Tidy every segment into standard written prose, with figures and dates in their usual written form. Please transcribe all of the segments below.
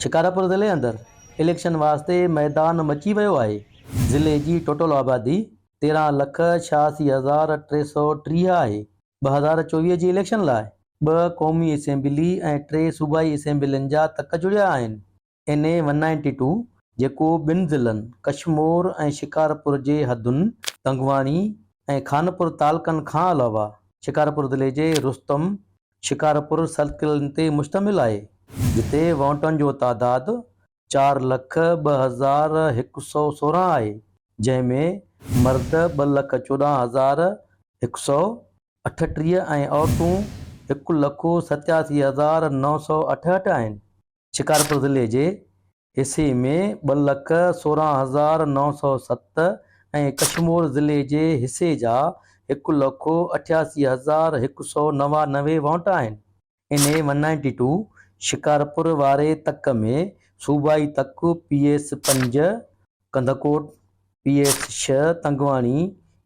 شڪارپور ضلعي اندر اليڪشن واسطي ميدان مچي ويو آهي. ضلعي جي ٽوٽل آبادي 13 لک 86 هزار 330 آهي. 2024 جي اليڪشن لاء ٻه قومي اسيمبلي ۽ ٽي صوبائي اسيمبلين جا تڪ جڙيا آهن. N A one ninety two جيڪو ٻن ضلعن ڪشمور ۽ شڪارپور جي حدن تنگواڻي ۽ خانپور تعلقن کان علاوه شڪارپور ضلعي جي رستم، شڪارپور سرڪلن تي مشتمل آهي، جتي وونٽن جو تعداد 4 لک 2116 آهي، جنهن ۾ مرد 2 لک 14 هزار 138 ۽ عورتون 1 لک 87 هزار 968 آهن. شڪارپور ضلعي جي حصي ۾ 2 لک 16 هزار 907 ۽ ڪشمور ضلعي جي حصي جا 1 لک 88 هزار 199 وونٽ آهن. N A one ninety two Shikarpur واري تڪ ۾ صوبائي تڪ پي ايس پنج ڪنڌڪوٽ، پي ايس ڇهه تنگواڻي،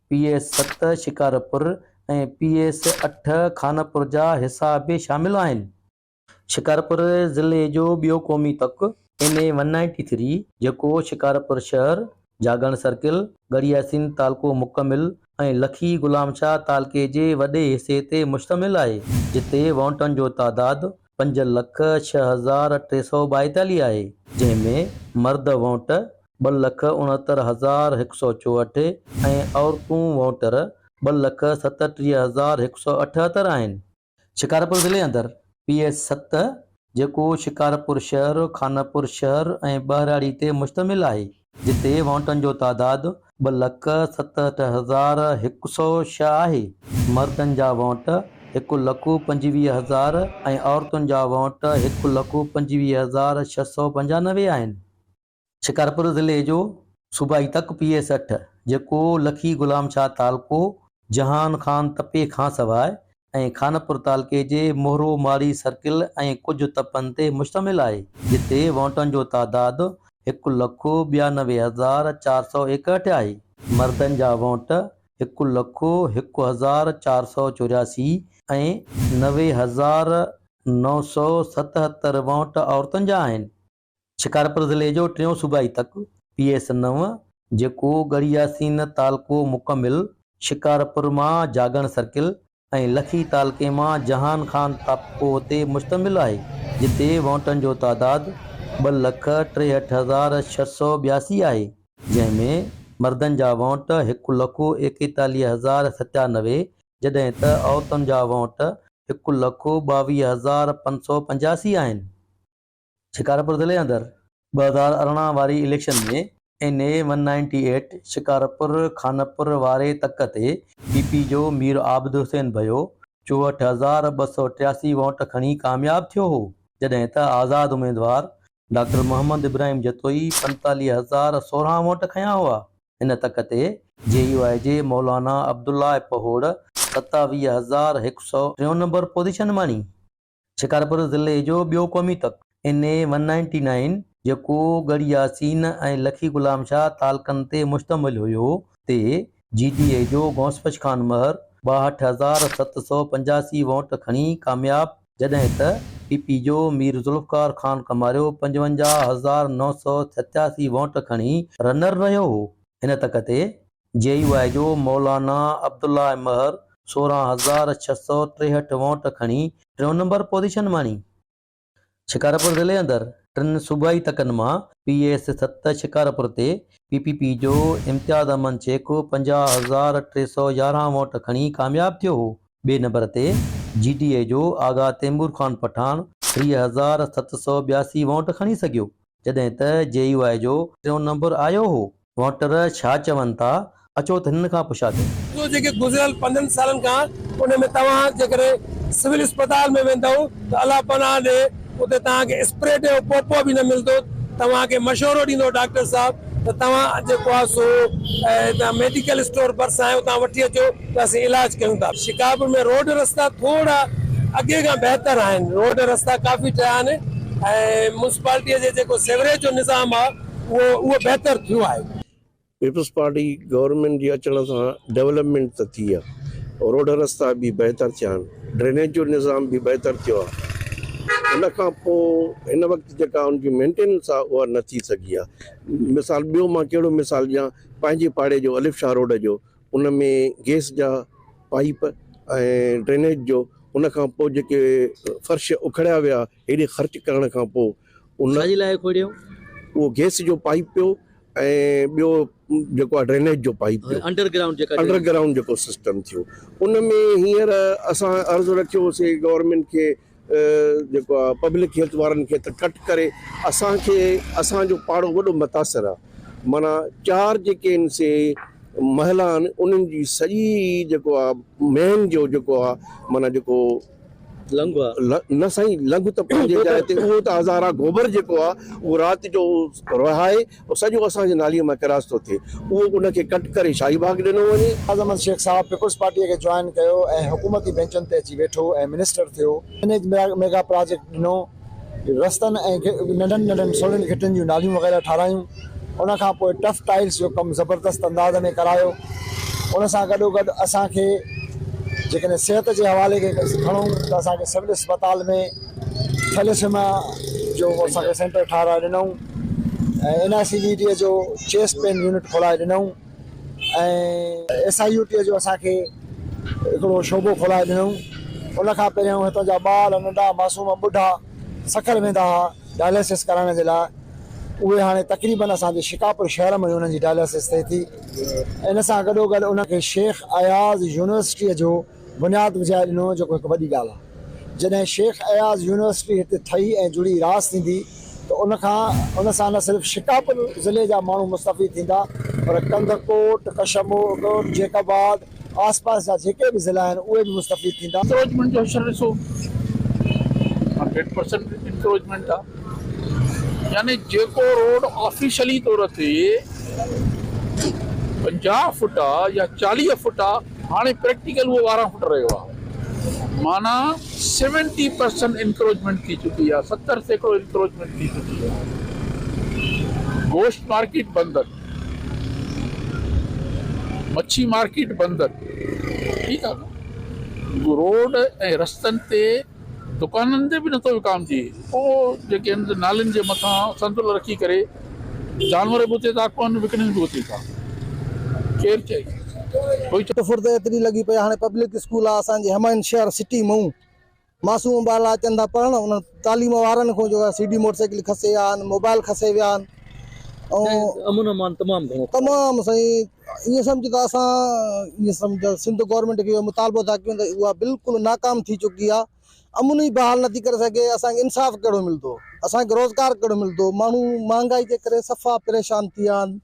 پي ايس ست شڪارپور ۽ پي ايس اٺ خانپور جا حصا به شامل آهن. شڪارپور ضلعي جو ٻيو قومي تڪ N A one ninety three جيڪو شڪارپور شهر، جاڳڻ سرڪل، ڳڙهي ياسين تعلقو مڪمل ۽ لکي غلام شاهه تعلقي جي وڏي حصي تي مشتمل آهي، جتي وونٽن جو تعداد 5 لک 6342 آهي، جنهن ۾ مرد وونٽ 2 لک 69 هزار 164 ۽ عورتون وونٽر 2 لک 37 هزار 178 آهن. شڪارپور ضلعي اندر پي ايس ست جيڪو شڪارپور شهر، خانپور شهر ۽ ٻهراڙي تي مشتمل آهي، جتي وونٽن جو تعداد 2 لک 67 هزار 106 آهي. مردن جا وونٽ 1 لک 25 هزار ۽ عورتن جا وونٽ 1 لک 25 هزار 695 آهن. شڪارپور ضلعي جو صوبائي تڪ پي ايس اٺ جيڪو لکي غلام شاهه تعلقو جهان خان تپي کانسواء ۽ خانپور تعلقي جي مهرو ماڙي سرڪل ۽ ڪجهه تپن تي مشتمل آهي، جتي وونٽن جو تعداد 1 لک 92 هزار 461 آهي. مردن جا وونٽ 1 لک 1 هزار 484 ۽ 90 هزار 977 وونٽ عورتن جا آهن. شڪارپور ضلعي جو ٽيون صوبائي تڪ پي ايس نو جيڪو ڳڙهي ياسين تعلقو مڪمل شڪارپور مان جاڳڻ سرڪل ۽ لکي تعلقي مان جهان خان تعقو تي مشتمل آهي، جتي وونٽن جو تعداد 2 لک 63 هزار 682 آهي، جنهن ۾ مردن جا وونٽ 1 لک 41 هزار 97 جڏهن ته عورتن جا وونٽ 1 لک 22 هزار 585 آهن. شڪارپور ضلعي اندر 2018 واري election ۾ N A one ninety eight Shikarpur Khanpur واري تڪ تي پي پي جو مير عابد حسين ڀيو 64 هزار 283 ووٽ کڻي ڪامياب ٿيو هو، جڏهن ته آزاد اميدوار ڊاڪٽر محمد ابراهيم جتوئي 45 هزار 16 ووٽ کنيا هئا. هن تڪ تي جي يو آء جي مولانا عبدالله پهوڙ 27 هزار 100 ٽيون نمبر پوزيشن ماڻي. شڪارپور ضلعي جو ٻيو قومي تڪ اين اي ون نائنٽي نائين جيڪو ڳڙهي ياسين ۽ لکي غلام شاهه تعلقن تي مشتمل هيو تي جي ڊي اي جو غوث بخش خان مهر 62 هزار 785 ووٽ کڻي ڪامياب جڏهن ته پي پي جو مير ذوالفقار خان ڪماريو 55 هزار 987 ووٽ کڻي رنر رهيو هو. هن تڪ تي جي يو آء جو مولانا عبدالله مهر 16 هزار 663 ووٽ کڻي ٽيون نمبر پوزيشن ماڻي. شڪارپور ضلعي اندر ٽن صوبائي تڪن مان پي ايس ست شڪارپور تي پي پي پي جو امتياز احمد شيخ 50 هزار 311 ووٽ کڻي ڪامياب ٿيو هو. ٻئي نمبر تي جي ڊي اي جو آغا تيمور خان پٺاڻ 30 هزار 782 ووٽ کڻي سگهيو. جڏهن ته جي يو آء جو ٽيون نمبر آيو هو. ووٽر ڇا چون ٿا، اچو ته هنن کان پڇا ڪيون. جو جيڪي گذريل پندرهن سالن کان ان ۾ توهان جيڪڏهن سول اسپتال ۾ ويندؤ ته الله پناهه ڏي اتي توهان کي اسپريٽ جو پوپو به نه ملندو توهان کي مشورو ڏيندو ڊاڪٽر صاحب ته توهان جيڪو آهي سو هتان ميڊيڪل اسٽور ڀرسان آهي اتان وٺي اچو ته اسين علاج ڪيون ٿا. شڪارپور ۾ روڊ رستا ٿورا اڳي کان بهتر آهن روڊ رستا ڪافي ٺهيا آهن ۽ ميونسپالٽي جي جيڪو سيوريج جو نظام آهي اهو اهو بهتر ٿيو آهي. پيپلز پارٽي گورنمينٽ جي اچڻ سان ڊولپمينٽ ته ٿي آهي روڊ رستا به بهتر ٿيا آهن ڊرينيج جو نظام به بهتر ٿيو آهي. ان کان پوء هن وقت جيڪا ان جي مينٽيننس آهي اها نه ٿي سگهي آهي. مثال ٻيو مان ڪهڙو مثال ڏيان پنهنجي پاڙي جو الف شاهه روڊ جو ان ۾ گيس جا پائيپ ۽ ڊرينيج جو ان کان پوء جيڪي فرش اکڙيا ويا هيڏي خرچ ڪرڻ کان پوء ان ڇا جي لاء اکوڙيو؟ اهو گيس جو پائيپ پيو ۽ ٻيو جيڪو آهي ڊرينيج جو پائيپ پيو انڊر گرائونڊ جيڪا انڊر گرائونڊ جيڪو سسٽم ٿيو ان ۾ هينئر اسان عرض رکيوسي گورنمينٽ کي جيڪو آهي پبلڪ هيلٿ وارن کي ته ڪٽ ڪري اسان کي اسان جو پاڙو وڏو متاثر آهي معنيٰ چار جيڪي آهن سي محلا آهن انهن جي سڄي جيڪو آهي مين جو جيڪو آهي معنيٰ جيڪو لنگهه آ. نه سائين لنگهه ته پنهنجي جاء تي اهو ته هزارا گوبر جيڪو آ اهو رات جو رهائي سڄو اسان جي نالي مان ڪراس ٿو ٿئي اهو ان کي ڪٽ ڪري شاهي باغ ڏنو وڃي. اعجاز احمد شيخ صاحب پيپلز پارٽيء کي جوائن ڪيو ۽ حڪومتي بينچن تي اچي ويٺو ۽ منسٽر ٿيو. ڊرينيج ميگا پراجيڪٽ ڏنو، رستن ۽ ننڍن ننڍن سوڙهين گهٽين جون ناليون وغيره ٺارايون. ان کان پوء ٽف ٽائلز جو ڪم زبردست انداز ۾ ڪرايو. ان سان گڏوگڏ اسان کي جيڪڏهن صحت جي حوالي کي کڻون ته اسان کي سول اسپتال ۾ ٿيليسيما جو اسان کي سينٽر ٺاهرائي ڏنائون ۽ N I C V D جو چيسٽ پين يونٽ کولائي ڏنائون ۽ ايس I U ٽي جو اسان کي هڪڙو شعبو کولائي ڏنائون. ان کان پهريون هتان جا ٻار ننڍا معصوم ٻڍا سکر ويندا ها ڊائلاسس ڪرائڻ جي لاء اهي هاڻي تقريبن اسان جي شڪاپور شهر ۾ انهن جي ڊائلاسس ٿئي ٿي. ان سان گڏوگڏ انهن کي شيخ اياز يونيورسٽيء جو بنياد وجهائي ڏنو جيڪو هڪ وڏي ڳالهه آهي. جڏهن شيخ اياز يونيورسٽي هتي ٺهي ۽ جڙي راس ٿيندي ته ان کان ان سان نه صرف شڪاپور ضلعي جا ماڻهو مستفيد ٿيندا پر ڪنڌڪوٽ، ڪشمور، جيڪب آباد، آس پاس جا جيڪي به ضلعا آهن اهي به مستفيد ٿيندا. انڪروچمينٽ جو حشر ڏسو 100% انڪروچمينٽ آ يعني جيڪو روڊ آفيشلي طور تي 50 فوٽ آ يا 40 فوٽ آ هاڻي پريڪٽيڪل اهو 12 فوٽ رهيو آ معنيٰ 70% انڪروچمينٽ ٿي چڪي آ 70% انڪروچمينٽ ٿي چڪي آ گوشت مارڪيٽ بندر مڇي مارڪيٽ بندر ٺيڪ آ نه روڊ ۽ رستن تي دڪانن تي به نٿو وڪامجي پوء جيڪي آهن نالين جي مٿان صندل رکي ڪري جانور به اتي ٿا ڪن وڪڻن به اتي ٿا ڪير چئي ڪوئي چئي. ڦرت ايتري لڳي پئي هاڻي پبلڪ اسڪول آ اسان جي همايون شهر سٽي مئون معصوم ٻارڙا اچن ٿا پڙهڻ انهن تعليم وارن کان جيڪا سي ڊي موٽر سائيڪل کسي ويا آهن موبائل کسي ويا آهن ۽ امن امان تمام گهڻو تمام سائين ائين سمجھ ته اسان ائين سمجھ سنڌ گورنمينٽ کي اهو مطالبو ٿا ڪيون ته اها بلڪل ناڪام ٿي چڪي آهي امن ئي بحال نٿي ڪري سگهي اسان کي انصاف ڪهڙو ملندو اسان کي روزگار ڪهڙو ملندو ماڻهو مهانگائي جي ڪري صفا پريشان ٿي ويا آهن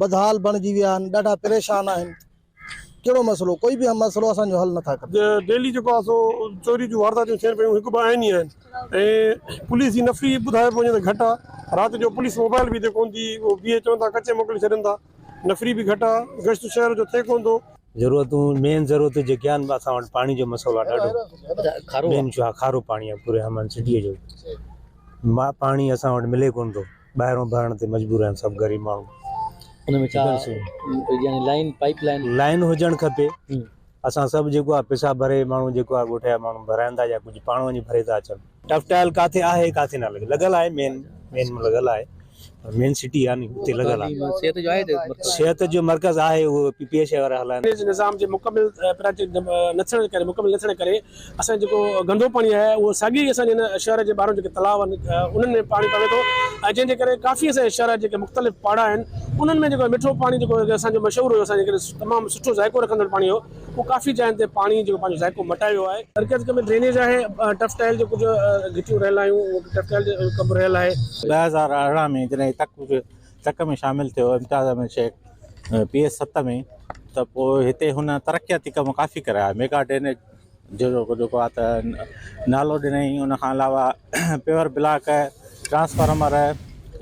بدحال بڻجي ويا آهن ڏاڍا پريشان آهن ڪهڙو مسئلو ڪوئي به مسئلو اسان جو حل نٿا ڪن. ڊيلي جيڪو آهي سو چوري جون وارداتيون ٿين پيون هڪ ٻه آهن ئي آهن ۽ پوليس جي نفري ٻڌايو پيو وڃي ته گهٽ آهي رات جو پوليس موبائل به هتي ڪونه ٿي اهو بيهي چون ٿا ڪچي موڪلي ڇڏين ٿا نفري به گهٽ آهي گشت شهر جو ٿئي ڪونه ٿو. ضرورتون مين ضرورتون جيڪي آهن اسان وٽ پاڻي جو مسئلو آهي ڏاڍو مين اشو آهي کارو پاڻي آهي پوري همن سٽيء جو پاڻي اسان وٽ ملي ڪونه ٿو ٻاهرون ڀرڻ تي مجبور آهن سڀ غريب ماڻهو. ان ۾ ڇا يعني لائين پائيپ لائين. لائين هجڻ کپي اسان سڀ جيڪو آهي پئسا ڀري ماڻهو جيڪو آهي ڳوٺ جا ماڻهو ڀرائن ٿا يا ڪجهه پاڻ وڃي ڀري ٿا اچن. ٽف ٽائل ڪاٿي آهي ڪاٿي نه لڳل لڳل آهي مين مين ۾ لڳل آهي پر مين سٽي آهي ني اتي لڳل آهي. صحت جو آهي مرڪز. صحت جو مرڪز آهي اهو پي پي ايڇ وارا هلائن. ڊرينيج نظام جي مڪمل پراجيڪٽ نه ٿيڻ جي ڪري مڪمل نه ٿيڻ ڪري اسان جو جيڪو گندو پاڻي آهي اهو ساڳي ئي اسان جي هن شهر جي ٻاهران جيڪي تلاء آهن انهن ۾ پاڻي پوي ٿو ۽ جنهن جي ڪري ڪافي اسان جي شهر جا جيڪي مختلف پاڙا آهن انهن ۾ جيڪو مٺو پاڻي جيڪو اسان جو مشهور هيو اسان جي ڪري تمام سٺو ذائقو رکندڙ پاڻي هو اهو ڪافي جاين تي پاڻي جيڪو پنهنجو ذائقو مٽائي ويو آهي. مرڪز ۾ ڊرينيج آهي ٽف ٽائل جو ڪجهه گهٽيون رهيل آهيون اهو ٽف ٽائل جو ڪم رهيل آهي. 2018 ۾ جڏهن تڪ تڪ ۾ شامل ٿيو امتياز احمد شيخ پي ايس 7 ۾ ته پوء هتي هن ترقياتي ڪم ڪافي ڪرايا ميگا ڊرينيج جو جيڪو آهي ته نالو ڏنائين ان کان علاوه پيور بلاڪ ٽرانسفارمر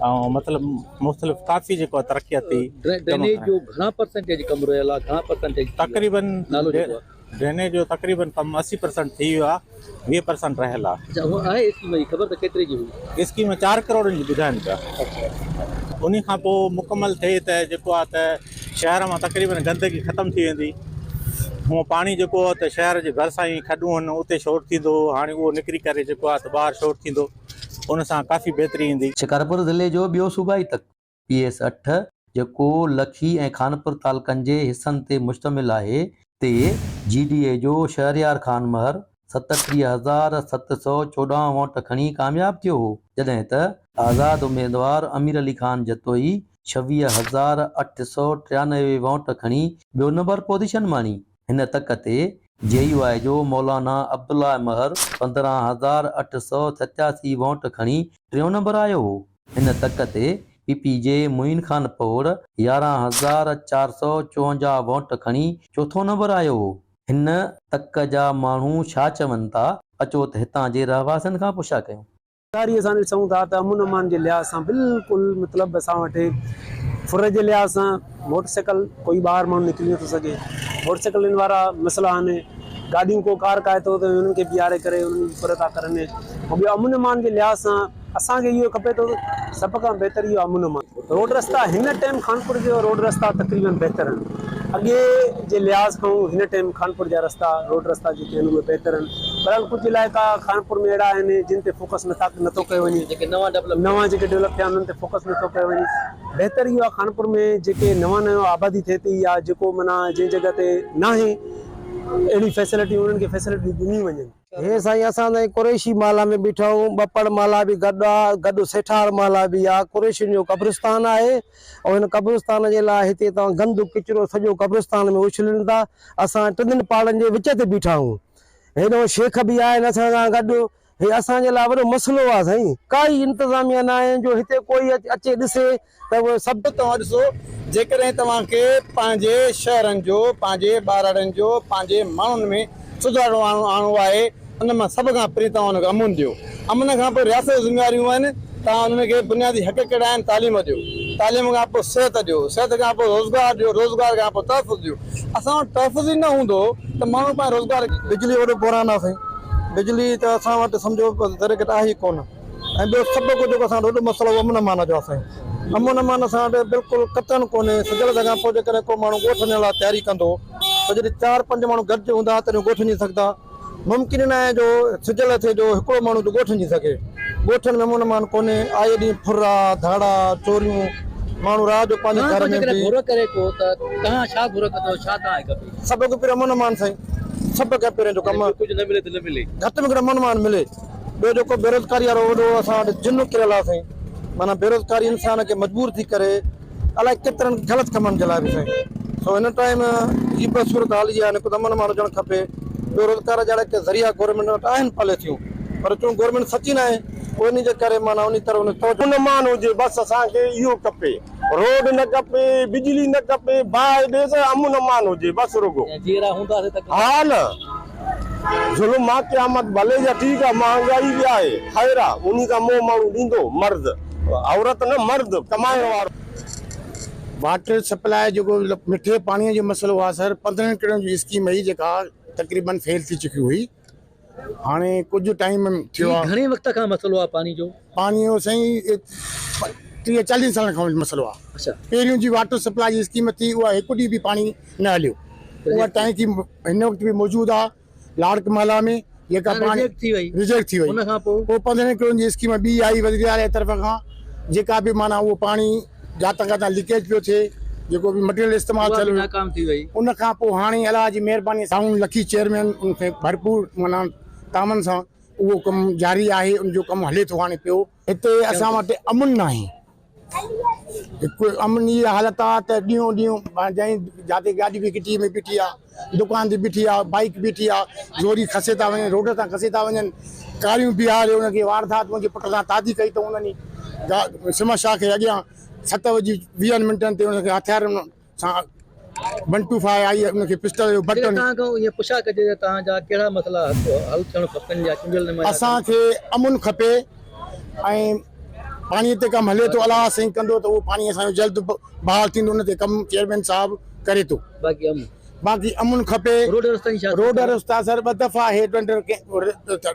۽ مطلب مختلف ڪافي جيڪو آهي ترقياتي ڊرينيج جو گهڻا پرسنٽيج ڪم رهيل آهي گهڻا پرسنٽيج تقريبن ڊرينيج جو تقريبن ڪم 80 پرسنٽ ٿي ويو آهي 20 پرسنٽ رهيل آهي. اڇا هو آهي اسڪيم جي خبر ته ڪيتري جي هئي؟ اسڪيم 4 ڪروڙن جي ٻڌائين پيا. انهي کان پوء مڪمل ٿئي ته جيڪو آهي ته شهر مان تقريبن گندگي ختم ٿي ويندي. هونء پاڻي جيڪو آهي ته شهر جي ڀرسان ئي کڏون هن اتي شورٽ ٿيندو هو هاڻي اهو نڪري ڪري جيڪو آهي ته ٻاهر شورٽ ٿيندو ان سان ڪافي بهتري ايندي. شڪارپور ضلعي جو ٻيو صوبائي تڪ پي ايس اٺ جيڪو لکي ۽ خانپور تعلقن جي حصن تي مشتمل آهي، تي جي ڊي اي جو شهريار خان مهر 37714 ووٽ کڻي ڪامياب ٿيو هو، جڏهن ته آزاد اميدوار امير علي خان جتوئي 26893 ووٽ کڻي ٻيو نمبر پوزيشن ماڻي. هن تڪ تي جي يو آء جو مولانا عبدالله مهر 15887 ووٽ کڻي ٽيون نمبر آيو هو. هن تڪ تي پي پي جي معين خان پهوڙ 11454 ووٽ کڻي چوٿون نمبر آيو هو. هن تڪ جا ماڻهو ڇا چون ٿا، اچو ته هتان جي رهواسين کان پڇا ڪيون. ساري اسان ڏسون ٿا ته امن امان جي لحاظ سان بلڪل مطلب اسان وٽ ڦر جي لحاظ سان موٽر سائيڪل ڪوئي ٻاهر ماڻهو نڪري نٿو سگهي موٽر سائيڪلن وارا مسئلا آهن گاڏيون ڪو ڪار ڪاهي ٿو ته انهن کي بيهاري ڪري انهن جي ڦر ٿا ڪرن ۽ ٻيو امن امان جي لحاظ سان اسان کي اهو کپي ٿو سڀ کان بهتر اهو امن امان. روڊ رستا هن ٽائيم خانپور جو روڊ رستا تقريبن بهتر آهن اڳي جي لحاظ کان هن ٽائيم خانپور جا رستا روڊ رستا جيڪي آهن اهي بهتر آهن بهرحال ڪجهه علائقا خانپور ۾ اهڙا آهن جن تي فوڪس نٿا نٿو ڪيو وڃي جيڪي نوان ڊولپ نوان جيڪي ڊولپ ٿيا انهن تي فوڪس نٿو ڪيو وڃي بهتر اهو آهي خانپور ۾ جيڪي نوان نيو آبادي ٿئي ٿي يا جيڪو معنيٰ جنهن جڳهه تي ناهي اهڙي فيسلٽي انهن کي فيسلٽي ڏني وڃن. هي سائين اسان سائين قريشي محلا ۾ بيٺا آهيون ٻپڙ محلا به گڏ آ گڏ سيٺار محلا به آ قريشين جو قبرستان آهي ۽ هن قبرستان جي لاء هتي توهان گند ڪچرو سڄو قبرستان ۾ اڇلين ٿا اسان ٽنهن پاڙن جي وچ تي بيٺا آهيون هيڏو شيخ به آهن اسان سان گڏ هي اسان جي لاء وڏو مسئلو آهي سائين ڪائي انتظاميا ناهي جو هتي ڪوئي اچي ڏسي ته اهي سڀ. توهان ڏسو جيڪڏهن توهان کي پنهنجي شهرن جو پنهنجي ٻهراڙين جو پنهنجي ماڻهن ۾ سڌارو آڻڻو آهي ان مان سڀ کان پهرين توهان ان کي امن ڏيو امن کان پوء رياست جون ذميواريون آهن توهان انهن کي بنيادي حق ڪهڙا آهن تعليم ڏيو تعليم کان پوء صحت ڏيو صحت کان پوء روزگار ڏيو روزگار کان پوء تحفظ ڏيو اسان وٽ تحفظ ئي نه هوندو ته ماڻهو پنهنجو روزگار بجلي وڏو بحران آهي سائين بجلي ته اسان وٽ سمجهو ذري گهٽ آهي ئي ڪونه ۽ ٻيو سڀ ڪجهه جيڪو اسان وٽ وڏو مسئلو اهو امن امان جو آهي سائين امن امان اسان وٽ بلڪل قطعن ڪونهي سجل کان پوء جيڪڏهن ڪو ماڻهو ڳوٺ وڃڻ لاء تياري ڪندو ته جڏهن چار پنج ماڻهو گڏجي هوندا تڏهن ڳوٺ وڃي سگهندا ممڪن ئي ناهي جو سج لٿي جو هڪڙو ماڻهو جو ڳوٺ وڃي سگهي. ڳوٺن ۾ امن امان ڪونهي. آئي ڏينهن ڦرا، ڌاڙا، چوريون، ماڻهو رات جو پنهنجي توهان گهر کان ۾ جيڪڏهن به. گهر ڪري ڪو ته توهان ڇا گهر ڪندو ڇا توهان کي کپي؟ سڀ کان پهريون امن امان سائين. سڀ کان پهريون جو ڪم. ٻيو ڪجهه نه ملي ته نه ملي. گهٽ ۾ گهٽ امن امان ملي. ٻيو جيڪو بيروزگاري وارو وڏو اسان وٽ جن ڪريل آهي سائين. معنيٰ بيروزگاري انسان کي مجبور ٿي ڪري. الائي ڪيترن غلط ڪمن جي لاء به سائين سو هن ٽائيم هي به صورت حال اها آهي هڪ ته امن امان هجڻ کپي ٻيو روزگار جا ڪي ذريعا گورنمينٽ وٽ آهن پاليسيون پر چون گورنمينٽ سچي ناهي پوء انهي جي ڪري معنيٰ انهي طرح انهي توجه امن امان هجي بس اسان کي اهو کپي روڊ نه کپي بجلي نه کپي باهه ڏي ته امن امان هجي بس رڳو جيئرا هونداسين ته ها نه ظلم آ قيامت ڀلي جا ٺيڪ آ مهانگائي به آهي خير آ انهي کان منهن ماڻهو ڏيندو مرد عورت نه مرد ڪمائڻ وارو. واٽر سپلاء جيڪو مٺي پاڻي جو مسئلو آ سر 15 ڪروڙ جي اسڪيم هئي جيڪا تقريبن فيل ٿي چڪي هئي هاڻي ڪجهه ٽائيم ٿيو آ. هي گهڻي وقت کان مسئلو آ پاڻي جو؟ پاڻي جو سائين 30 40 سالن کان مسئلو آ. پهريون جي واٽر سپلاء جي اسڪيم ٿي اها هڪ ڏينهن به پاڻي نه هليو اها ٽانڪي هن وقت به موجود آ لاڙڪ محلا ۾ جيڪا پاڻي ريجيڪٽ ٿي وئي ان کان پوء پوء 15 ڪروڙن جي اسڪيم ٻي آئي وزير اعليٰ جي طرف کان جيڪا به معنيٰ اهو پاڻي جاتان ڪاتان ليڪيج پيو ٿئي جيڪو به مٽيريل استعمال ٿيل ناڪام ٿي وئي ان کان پوء هاڻي الله جي مهرباني سان لکي چيئرمين ان کي ڀرپور معنيٰ تعاون سان اهو ڪم جاري آهي ان جو ڪم هلي ٿو هاڻي پيو هتي اسان وٽ امن ناهي هڪ امن جي حالت آ ته ڏينهون ڏينهن جنهن جاتي گاڏي به گهٽي ۾ بيٺي آ دڪان تي بيٺي آ بائيڪ بيٺي آ زوري کسي ٿا وڃن روڊ تان کسي ٿا وڃن ڪاريون بيهاري ان کي واردات منهنجي پٽ سان تعدي ڪئي ته انهن ئي سما شاهه کي اڳيان ست وڄي ويهن منٽن تي ان کي هٿيارن سان ون ٽو فائيو آئي ان کي پسٽل جو بٽن. جيڪڏهن توهان کان ائين پڇا ڪجي ته توهان جا ڪهڙا مسئلا حل ٿيڻ کپن يا چونڊيل نمائندا اسان کي امن کپي ۽ پاڻي تي ڪم هلي ٿو الله سائين ڪندو ته اهو پاڻي اسان جو جلد بحال ٿيندو ان تي ڪم چيئرمين صاحب ڪري ٿو. باقي امن. باقي امن کپي. روڊ رستن جي ڇا روڊ رستا سر ٻه دفعا هي ٽينڊر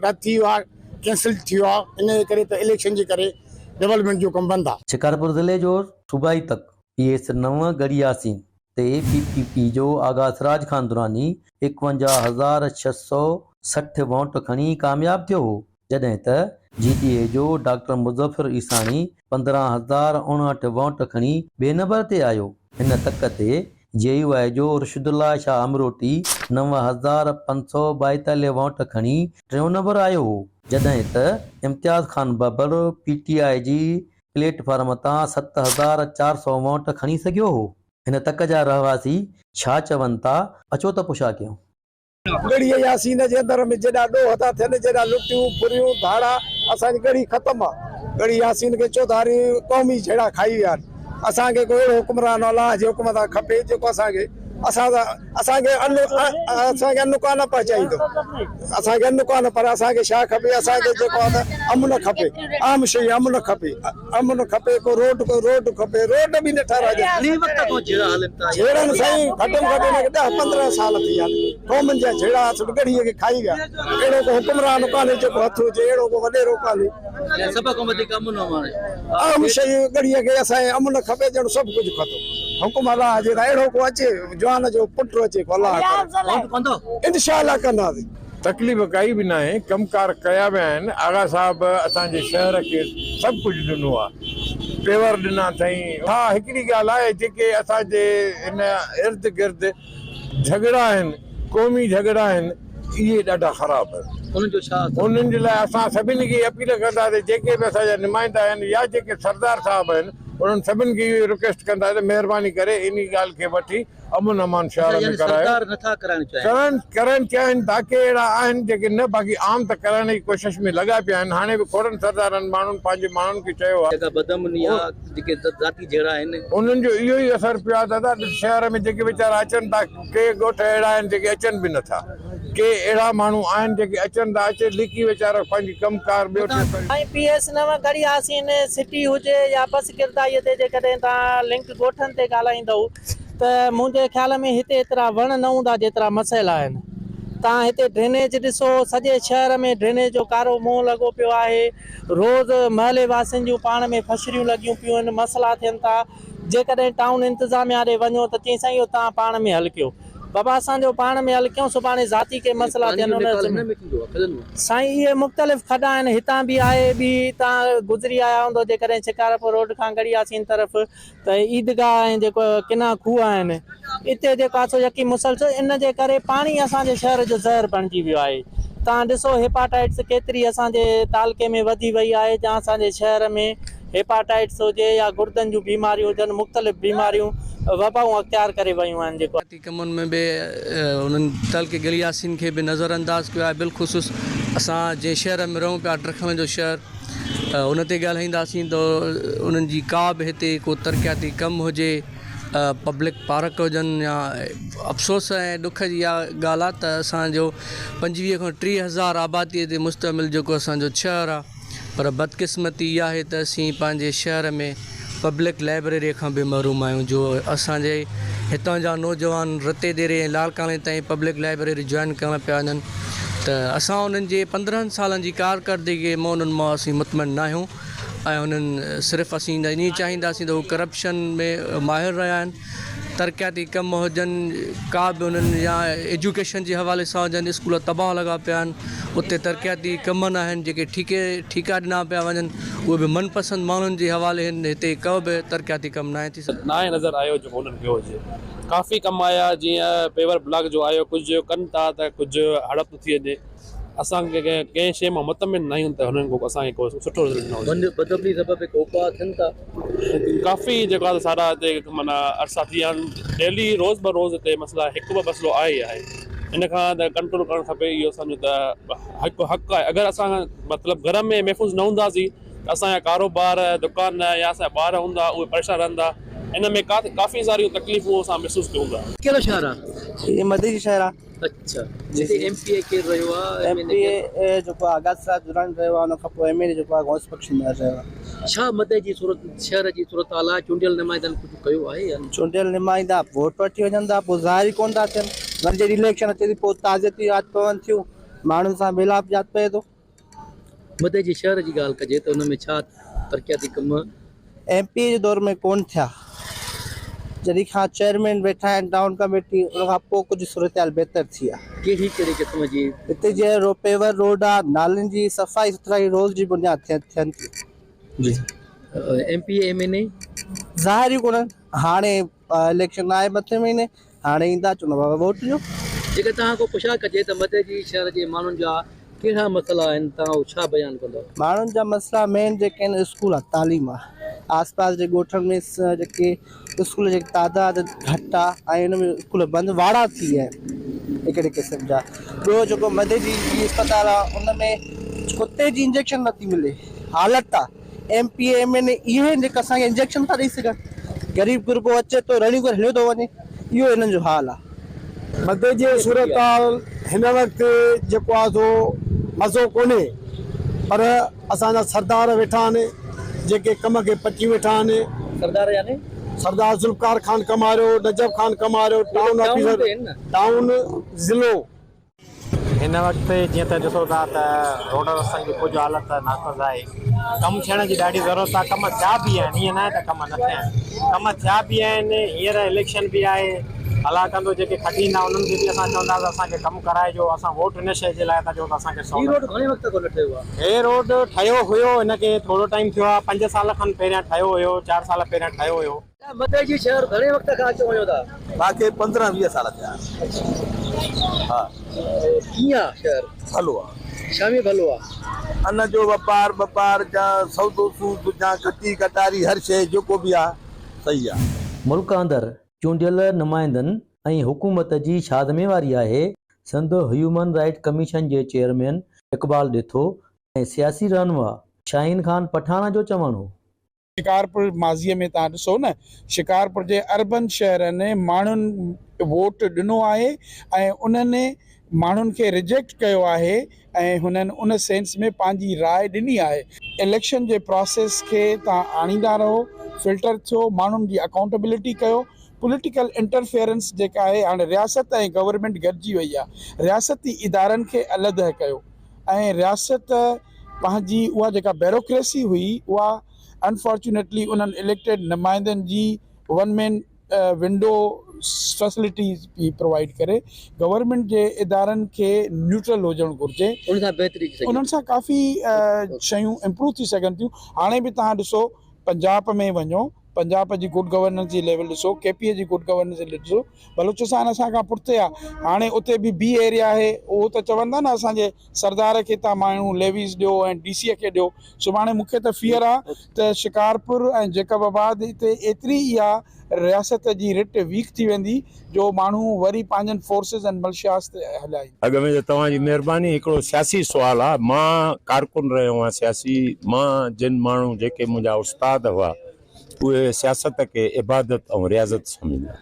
رد ٿي ويو آهي ڪينسل ٿي ويو آهي ان جي ڪري ته اليڪشن جي ڪري ڊولپمينٽ جو ڪم بند آهي. شڪارپور ضلعي جو صوبائي تڪ پي ايس 9 ڳڙهي ياسين. تي پي پي پي جو آغا سراج خان دراني 51660 ووٽ کڻي ڪامياب ٿيو هو، جڏهن ته جي ڊي اي جو ڊاڪٽر مظفر عيساڻي 15059 ووٽ کڻي ٻئي نمبر تي آيو. هن تڪ تي جي يو آء جو رشد الله شاهه امروٽي 9542 ووٽ کڻي ٽيون نمبر آيو هو، جڏهن ته Imtiaz Khan Babar P T I جي پليٽ فارم تان 7400 ووٽ کڻي سگهيو هو. هن تڪ جا رهواسي ڇا چون ٿا، اچو ته پڇا ڪيون. ڳڙهي ياسين جي اندر ۾ جيڏا ڏوهه ٿا ٿين، جيڏا لٽيون، ڦريون، ڌاڙا، اسان جي ڳڙهي ختم آ. ڳڙهي ياسين کي چوڌاري قومي جهيڙا کائي ويا آهن. اسان کي ڪو اهڙو حڪمران الله جي حڪم سان کپي جيڪو اسان کي اسان سان اسان کي ان اسان کي ان ڪانه پهچائيندو. اسان کي ان ڪانه پر اسان کي ڇا کپي اسان کي جيڪو آ ته امن کپي. عام شيء امن کپي. امن کپي ڪو روڊ ڪو روڊ کپي روڊ به نه ٺهرائجن. گهڻي وقت کان جهيڙا هلن ٿا يا جهيڙن سائين گهٽ ۾ گهٽ هن کي ڏهه 15 سال ٿي ويا آهن قومن جا جهيڙا اصل ڳڙهي کي کائي ويا اهڙو ڪو حڪمران ڪانهي جيڪو هٿ هجي اهڙو ڪو وڏيرو ڪانهي. يعني سڀ کان وڌيڪ امن امان آهي. اهم شيء ڳڙهي کي اسان کي امن کپي ڄڻ سڀ ڪجهه ختم حڪم الله جي ته اهڙو ڪو اچي جوان جو پٽ اچي ڪو الله ڪري ووٽ ڪندو؟ انشاء الله ڪنداسين. تڪليف ڪائي به ناهي، ڪم ڪار ڪيا ويا آهن، آغا صاحب اسان جي شهر کي سڀ ڪجهه ڏنو آهي، پيور ڏنا اٿئين. ها هڪڙي ڳالهه آهي جيڪي اسان جي هن ارد گرد جهڳڙا آهن، قومي جهڳڙا آهن، اهي ڏاڍا خراب آهن. انهن جو ڇا اثر؟ انهن جي لاء اسان سڀني کي اپيل ڪنداسين جيڪي به اسان جا نمائندا آهن يا جيڪي سردار صاحب آهن انهن سڀني کي اهو ئي رڪويسٽ ڪنداسين ته مهرباني ڪري انهي ڳالهه کي وٺي امن امان شهر ۾ ڪرايو. سردار نٿا ڪرائڻ چاهين. ڪرائڻ ڪرائڻ چاهين ٿا ڪي اهڙا آهن جيڪي نه باقي عام ته ڪرائڻ جي ڪوشش ۾ لڳا پيا آهن هاڻي به کوڙن سردارن ماڻهن پنهنجي ماڻهن کي چيو آهي. جيڪا بدامني آ جيڪي ذاتي جهيڙا آهن. انهن جو اهو ئي اثر پيو آهي دادا ڏس شهر ۾ جيڪي ويچارا اچن ٿا ڪي ڳوٺ اهڙا آهن جيڪي اچن به نٿا ڪي اهڙا ماڻهو آهن جيڪي اچن ٿا اچي لڪي ويچارا پنهنجي ڪم ڪار ٻيو ٽيو ڪري. ۽ P S 9 Garhi Yasin city هجي يا پسگردائي تي جيڪڏهن توهان لنڪ ڳوٺن تي ڳالهائيندؤ ته منهنجي خيال ۾ هتي ايترا وڻ نه هوندا جيترا مسئلا آهن. توهان هتي ڊرينيج ڏسو، سڄي شهر ۾ ڊرينيج جو ڪارو منهن لڳو پيو آهي. روز محلي واسين جون پاڻ ۾ ڦشريون لڳيون پيون آهن، مسئلا ٿين ٿا. جيڪڏهن ٽائون انتظاميا ڏي وڃو ته چئين سائين اهو توهان پاڻ ۾ حل ڪيو. بابا اسان جو پاڻ ۾ حل ڪيون سڀاڻي ذاتي ڪي مسئلا پاڻي ٿين جو ان نيڪال هن ۾ ٿيندو آهي کڏن مان. سائين اهي مختلف کڏا آهن هتان به آهي ٻي تان گذري آيا هوندو جيڪڏهن شڪارپور روڊ کان ڳڙهي ياسين طرف ته عيدگاهه ۽ جيڪو ڪنا کوهه آهن اتي جيڪو آهي سو يقين مسلسل ان جي ڪري پاڻي اسان جي شهر جو زهر بڻجي ويو آهي توهان ڏسو هيپاٽائٽس ڪيتري اسان جي تعلقي ۾ وڌي وئي آهي جا اسان جي شهر ۾ هيپاٽائٽس هجي يا گردن جون بيماريون هجن مختلف بيماريون وبائون اختيار ڪري ويون آهن جيڪو ترقياتي ڪمن ۾ به انهن تعلقي ڳڙهي ياسين کي به نظر انداز ڪيو آهي بالخصوص اسان جنهن شهر ۾ رهون پيا ڊکڻ جو شهر ان تي ڳالهائينداسين ته انهن جي ڪا به هتي ڪو ترقياتي ڪم هجي پبلڪ پارڪ هجن يا افسوس ۽ ڏک جي اها ڳالهه آهي ته اسانجو 25 کان 30 هزار آبادي تي مشتمل جيڪو اسانجو شهر آهي پر بدقسمتي اها آهي ته اسين پنهنجي شهر ۾ پبلڪ لائبريري کان به محروم آهيون جو اسان جي هتان جا نوجوان رتي ديري ۽ لاڙڪاڻي تائين پبلڪ لائبريري جوائن ڪرڻ پيا وڃن ته اسان انهن جي 15 سالن جي ڪارڪردگي مان انهن مان اسين مطمئن ناهيون ۽ انهن صرف اسين ائين چاهينداسين ته هو ڪرپشن ۾ ماهر رهيا آهن ترقياتي ڪم هجن ڪا به انهن يا ايجوڪيشن جي حوالي سان هجن اسڪول تباهه لڳا پيا آهن اتي ترقياتي ڪم نه آهن جيڪي ٺيڪي ٺيڪا ڏنا پيا وڃن اهي به من پسند ماڻهن جي حوالي آهن هتي ڪو به ترقياتي ڪم ناهي ٿي سگهيو. ناهي نظر آيو جيڪو انهن ڪيو هجي ڪافي ڪم آيا جيئن پيور بلاڪ جو آيو ڪجهه ڪن ٿا ته ڪجهه هڙپ ٿي وڃي اسان ڪنهن شيء مان مطمئن ناهيون ته هنن ڪو اسان کي ڪو سٺو رزلٽ ڏنو هجي. بدامني سبب هڪ اپاء ٿين ٿا. ڪافي جيڪو آهي سارا هتي معنيٰ عرصا ٿي ويا آهن ڊيلي روز به روز هتي مسئلا هڪ ٻه مسئلو آهي ئي آهي ان کان ته ڪنٽرول ڪرڻ کپي اهو اسان جو ته حق حق آهي اگر اسان مطلب گهر ۾ محفوظ نه هونداسين ته اسان جا ڪاروبار دڪان يا اسان جا ٻار هوندا اهي پريشان رهندا ان ۾ ڪافي ساريون تڪليفون اسان محسوس ڪيون ٿا. ڪهڙو شهر آهي؟ هي مدئجي شهر آهي. اڇا جتي ايم پي اي ڪير رهيو آ ايم پي اي جيڪو آغا سراج دراني رهيو آ ان کان پوء ايم اين اي جيڪو آ غوث بخش مهر رهيو آ. ڇا مدئي جي صورت شهر جي صورتحال آ چونڊيل نمائندن ڪجهه ڪيو آهي يا نه؟ چونڊيل نمائندا ووٽ وٺي وڃن ٿا پوء ظاهر ئي ڪونه ٿا ٿين وري جڏهن اليڪشن اچي ٿي پوء تعزيتون ياد پون ٿيون ماڻهن سان ميلاپ ياد پئي ٿو. مدئي جي شهر جي ڳالهه ڪجي ته ان ۾ ڇا ترقياتي ڪم. ايم پي اي جي دور ۾ ڪونه ٿيا. جڏهن کان چيئرمين ويٺا آهن ٽائون ڪميٽي ان کان پوء ڪجهه صورتحال بهتر ٿي آهي. ڪهڙي ڪهڙي قسم جي؟ هتي جيئن رو پيور روڊ آ نالين جي صفائي سٿرائي روز جي بنياد ٿين ٿين ٿيون. جي M P A M N A? ظاهر ئي ڪونهن هاڻي اليڪشن آهي مٿين مهيني هاڻي ايندا چوندا بابا ووٽ ڏيو. جيڪڏهن توهان کان پڇا ڪجي ته مدئجي شهر جي ماڻهن جا ڪهڙا مسئلا آهن توهان اهو ڇا بيان ڪندؤ؟ ماڻهن جا مسئلا مين جيڪي آهن اسڪول آ تعليم آ آس پاس جي ڳوٺن ۾ جيڪي اسڪول جي تعداد گهٽ آ ۽ ان ۾ اسڪول بند واڙا ٿي ويا آهن هڪڙي قسم جا ٻيو جيڪو مدئجي جي اسپتال آ ان ۾ ڪتي جي انجيڪشن نٿي ملي حالت آ M P A M N A اهي آهن جيڪي اسان کي انجيڪشن نٿا ڏئي سگهن غريب غربو اچي ٿو رڙيون ڪري هليو ٿو وڃي اهو هنن جو حال آ. مدئجي جي صورتحال هن وقت جيڪو آ سو مزو ڪونهي پر اسان جا سردار ويٺا آهن جيڪي ڪم کي پچي ويٺا آهن. سردار يعني؟ سردار Zulfiqar Khan Kamario, Najaf Khan Kamario, town officer town ضلعو. هن وقت جيئن ته ڏسو ٿا ته روڊ رستن جي ڪجهه حالت ناقص آهي ڪم ٿيڻ جي ڏاڍي ضرورت آهي ڪم ٿيا به آهن ائين ناهي ته ڪم نه ٿيا آهن ڪم ٿيا به آهن هينئر اليڪشن به آهي الله ڪندو جيڪي کٽيندا انهن کي به اسان چونداسين اسان کي ڪم ڪرائجو اسان ووٽ ان شيء جي لاء ٿا ڏيون ته اسان کي هي روڊ گهڻي وقت کان نه ٺهيو آهي؟ هي روڊ ٺهيو هيو هن کي ٿورو ٽائيم ٿيو آهي پنج سال کن پهريان ٺهيو هيو چار سال پهريان ٺهيو هيو. مدئجي شهر گهڻي وقت کان اچو وڃو ٿا؟ مان کي 15 20 سال ٿيا. ها. ڪيئن آ شهر؟ ڀلو آ. ڇا ۾ ڀلو آ؟ ان جو وپار ٻپار جا سودو سود جا ڪٽي ڪٽاري هر شيء جيڪو به آ صحيح آ. ملڪ اندر چونڊيل نمائندن ۽ حڪومت جي ڇا ذميواري آهي؟ سنڌ هيومن رائيٽ ڪميشن جي چيئرمين اقبال ڏيٿو ۽ سياسي رهنما شاهين خان پٺاڻ جو چوڻ هو. شڪارپور ماضيء ۾ توهان ڏسو نه شڪارپور جي اربن شهرن ماڻهن ووٽ ڏنو آهي ۽ انهن ماڻهن کي رجيڪٽ ڪيو آهي ۽ هنن ان سينس ۾ پنهنجي راء ڏني آهي. اليڪشن جي پراسيس کي توهان آڻيندا رهو، فلٽر ٿيو، ماڻهن جي اڪائونٽبلٽي ڪيو، پوليٽيڪل انٽرفيئرنس جيڪا آهي هاڻي رياست ۽ گورنمينٽ گڏجي وئي آهي، رياستي ادارن کي علحده ڪيو ۽ رياست پنهنجي اها جيڪا بيروڪريسي هئي اها انفارچونيٽلي انهن اليڪٽيڊ نمائندن جي one man window facilities P provide ڪري گورنمينٽ جي ادارن کي نيوٽرل هجڻ گهرجي ان سان بهتري ٿي سگهي انهن سان ڪافي شيون امپروو ٿي سگهن ٿيون هاڻي به توهان ڏسو پنجاب ۾ وڃو پنجاب جي گڊ گورننس جي ليول ڏسو ڪي پي جي گڊ گورننس جي ليول ڏسو بلوچستان اسان کان پٺتي آ هاڻي اتي به بي ايريا آهي اهو ته چون ٿا نه اسان جي سردار کي تان ماڻهو ليويز ڏيو ۽ ڊي سي کي ڏيو سڀاڻي مون کي ته فيئر آ ته شڪارپور ۽ جيڪب آباد اتي ايتري اها رياست جي رٽ ويڪ ٿي ويندي جو ماڻهو وري پنهنجن فورسز ۽ ملشياز تي هليا ايندا. اڳ ۾ ته توهان جي مهرباني هڪڙو سياسي سوال آ مان ڪارڪن رهيو آهيان سياسي مان جن ماڻهو جيڪي منهنجا استاد هئا اهي سياست کي عبادت ۽ رياضت سمجهندا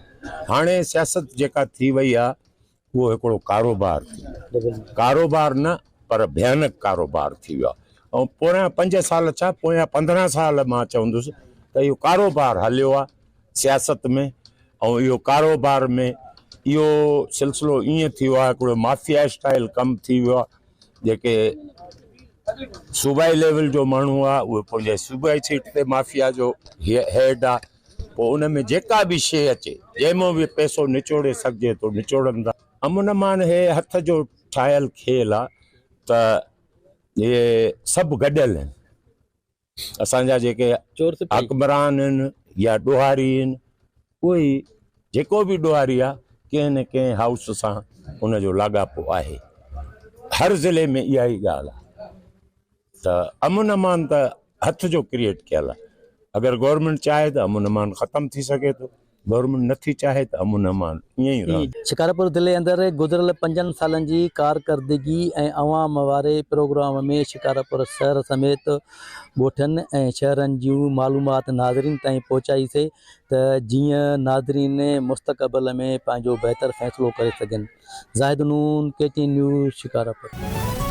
هاڻي سياست جيڪا ٿي وئي آ اهو هڪڙو ڪاروبار ٿي ويو ڪاروبار نه پر ڀيانڪ ڪاروبار ٿي ويو آ ۽ پويان پنج سال ڇا پويان 15 سال مان چوندس ته اهو ڪاروبار هليو آ سياست ۾ ۽ اهو ڪاروبار ۾ اهو سلسلو ائين ٿي ويو آهي هڪڙو مافيا اسٽائل ڪم ٿي ويو آهي جيڪي صوبائي ليول جو ماڻهو آهي اهو پنهنجي صوبائي سيٽ تي مافيا جو هيڊ آهي پوء ان ۾ جيڪا به شيء اچي جنهن مان به پئسو نچوڙي سگهجي ٿو نچوڙن ٿا. امن امان هي هٿ جو ٺاهيل کيل آهي ته اهي سڀ گڏيل آهن. اسان جا جيڪي حڪمران آهن يا ڏوهاري آهن اهي جيڪو به ڏوهاري آهي ڪنهن نه ڪنهن هائوس سان ان جو لاڳاپو آهي هر ضلعي ۾ اها ئي ڳالهه آهي ته امن امان ته هٿ جو ڪريئيٽ ڪيل آهي اگر گورنمينٽ چاهي ته امن امان ختم ٿي سگهي ٿو گورنمينٽ نٿي چاهي ته امن امان ائين ئي رهندو. شڪارپور ضلعي اندر گذريل پنجن سالن جي ڪارڪردگي ۽ عوام واري پروگرام ۾ شڪارپور شهر سميت ڳوٺن ۽ شهرن جون معلومات ناظرين تائين پهچائي سي ته جيئن ناظرين مستقبل ۾ پنهنجو بهتر فيصلو ڪري سگهن. Zahid Noon, K T N news, Shikarpur.